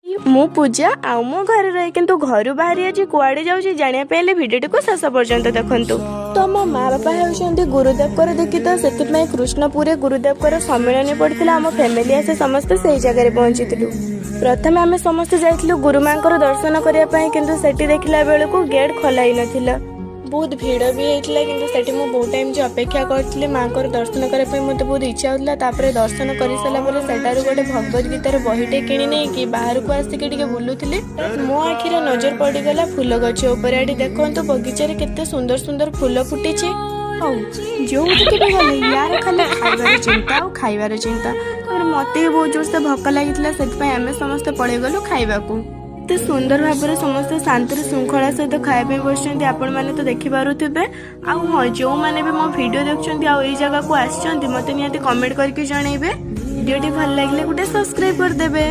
ମୁଁ ପୂଜା ଆଉ ମୁଁ ଘରେ ରହେ, କିନ୍ତୁ ଘରୁ ବାହାରି ଆଜି କୁଆଡ଼େ ଯାଉଛି ଜାଣିବା ପାଇଁ ହେଲେ ଭିଡ଼ିଓଟିକୁ ଶେଷ ପର୍ଯ୍ୟନ୍ତ ଦେଖନ୍ତୁ। ତ ମୋ ମା ବାପା ହେଉଛନ୍ତି ଗୁରୁଦେବଙ୍କର ଦୀକ୍ଷିତ। ସେଥିପାଇଁ କୃଷ୍ଣପୁରରେ ଗୁରୁଦେବଙ୍କର ସମ୍ମିଳନୀ ପଡ଼ିଥିଲା। ଆମ ଫ୍ୟାମିଲି ଆସି ସମସ୍ତେ ସେଇ ଜାଗାରେ ପହଞ୍ଚିଥିଲୁ। ପ୍ରଥମେ ଆମେ ସମସ୍ତେ ଯାଇଥିଲୁ ଗୁରୁମାଙ୍କର ଦର୍ଶନ କରିବା ପାଇଁ, କିନ୍ତୁ ସେଠି ଦେଖିଲା ବେଳକୁ ଗେଟ୍ ଖୋଲା ହେଇନଥିଲା। ବହୁତ ଭିଡ଼ ବି ହେଇଥିଲା, କିନ୍ତୁ ସେଠି ମୁଁ ବହୁତ ଟାଇମ୍ ଯେ ଅପେକ୍ଷା କରିଥିଲି ମାଙ୍କର ଦର୍ଶନ କରିବା ପାଇଁ, ମୋତେ ବହୁତ ଇଚ୍ଛା ହେଉଥିଲା। ତାପରେ ଦର୍ଶନ କରିସାରିଲା ପରେ ସେଠାରୁ ଗୋଟେ ଭଗବତ ଗୀତାର ବହିଟେ କିଣି ନେଇକି ବାହାରକୁ ଆସିକି ଟିକେ ବୁଲୁଥିଲି। ମୋ ଆଖିରେ ନଜର ପଡ଼ିଗଲା ଫୁଲ ଗଛ ଉପରେ। ଏଠି ଦେଖନ୍ତୁ, ବଗିଚାରେ କେତେ ସୁନ୍ଦର ସୁନ୍ଦର ଫୁଲ ଫୁଟିଛି। ହଉ, ଯୋଉଠିକି ବି ଗଲେ ୟାର ଖାଲି ଖାଇବାର ଚିନ୍ତା ଆଉ ଖାଇବାର ଚିନ୍ତା। ତାପରେ ମତେ ବି ବହୁତ ଜୋରସେ ଭୋକ ଲାଗିଥିଲା, ସେଥିପାଇଁ ଆମେ ସମସ୍ତେ ପଳେଇଗଲୁ ଖାଇବାକୁ। ଏତେ ସୁନ୍ଦର ଭାବରେ ସମସ୍ତେ ଶାନ୍ତିରେ ଶୃଙ୍ଖଳା ସହିତ ଖାଇବା ପାଇଁ ବସିଛନ୍ତି, ଆପଣମାନେ ତ ଦେଖିପାରୁଥିବେ। ଆଉ ହଁ, ଯେଉଁମାନେ ବି ମୋ ଭିଡ଼ିଓ ଦେଖୁଛନ୍ତି ଆଉ ଏଇ ଜାଗାକୁ ଆସିଛନ୍ତି, ମୋତେ ନିହାତି କମେଣ୍ଟ କରିକି ଜଣେଇବେ। ଭିଡ଼ିଓଟି ଭଲ ଲାଗିଲେ ଗୋଟେ ସବସ୍କ୍ରାଇବ କରିଦେବେ।